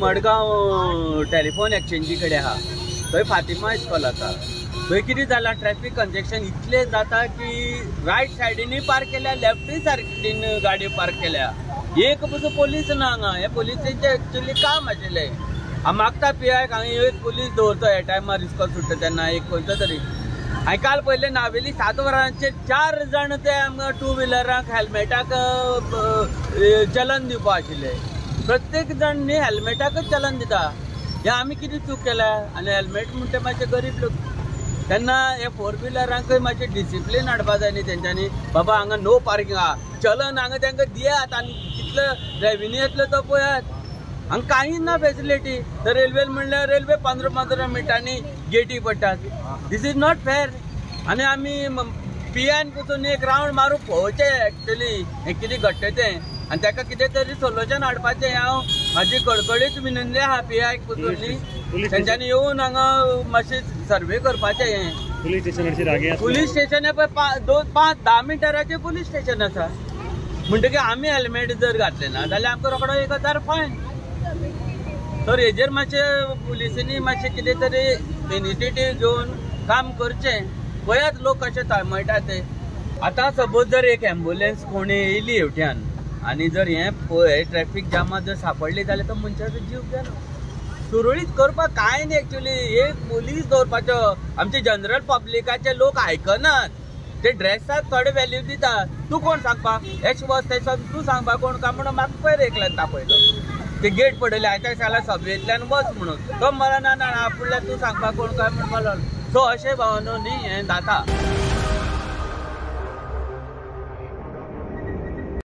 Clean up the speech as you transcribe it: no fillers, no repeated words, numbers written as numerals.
Madgaon telephone एक्सचेंजी कडेन आहा, थंय फातिमा इस्कॉल आसा. थंय कितें जालां, ट्रॅफिक कंजेक्शन इतलें जाता की रायट सायडीनूय पार्क केल्या, लेफ्टूय सायडीन गाडयो पार्क केल्या. एक पसून पोलीस ना हांगा. हें पोलिसेचें एक्चुअली काम आशिल्लें. हांव मागता पी आयक हांगा एक पोलीस दवरचो ह्या टायमार इस्कॉल सुट्टा तेन्ना एक खंयचो तरी. हांवें काल पळयलें, नावेली 7 वरांचेर 4 जाण ते आमकां टू व्हिलरांक हेल्मेटाक चलन दिवपा आशिल्ले. प्रत्येक जाण न्ही हेल्मेटाकच चलन दिता. हें आमी कितें चूक केल्या? आनी हेल्मेट म्हणटा मातशे गरीब लोक, तेन्ना हे फोर व्हिलरांकय मातशें डिसिप्लीन हाडपा जाय न्ही तेंच्यांनी. बाबा हांगा नो पार्किंग आहा, चलन हांगा तांकां दियात आनी कितलो रेवेन्यू येतलो तो पळयात. हांगा कांय ना फेसिलिटी. तर रेल्वेन म्हणल्यार रेल्वे 15-15 मिनटांनी गेटी पडटात. This is not fair. आनी आमी पी आयन पसून एक रावंड मारून पळोवचें एक्चुअली हें कितें घडटा तें, आनी ताका कितें तरी सोल्युशन हाडपाचें. हांव म्हाजी कळकळीच विनंती आहा पी आयक पसून न्ही, तेंच्यांनी येवन हांगा मातशें सर्वे करपाचें हें. पुलीस स्टेशनाचेर लागीं आसा. पुलीस स्टेशन पळय 2, 5, 10 मिटराचेर पुलीस स्टेशन आसा. म्हणटकीर आमी हेल्मेट जर घातलें ना जाल्यार आमकां रोखडो 1000 फायन. तर हेजेर मातशें पुलिसांनी मातशें कितें तरी इनिशिएटीव घेवन काम करचें. पळयात लोक कशे तळमळटा ते. आतां सपोज जर एक एम्बुलन्स कोणी येयली हेवट्यान आनी जर हें ट्रॅफिक जामात जर सापडली जाल्यार तो मनशाचो जीव गेलो. सुरळीत करपाक कांय न्ही एक्चुअली. एक पुलीस दवरपाचो. आमचे जनरल पब्लिकाचे लोक आयकनात, ते ड्रेसाक थोडे व्हॅल्यू दिता. तूं कोण सांगपाक एश वच तेश वच तूं सांगपाक कोण काय म्हणून म्हाका पयर एकल्यान तापयलो. ते गेट पडयले आयत्या सांगला सबवेंतल्यान वच म्हणून, तो मला ना ना फुडल्यान तूं सांगपाक कोण काय म्हणून मला. सो अशें भावानो न्ही हें जाता.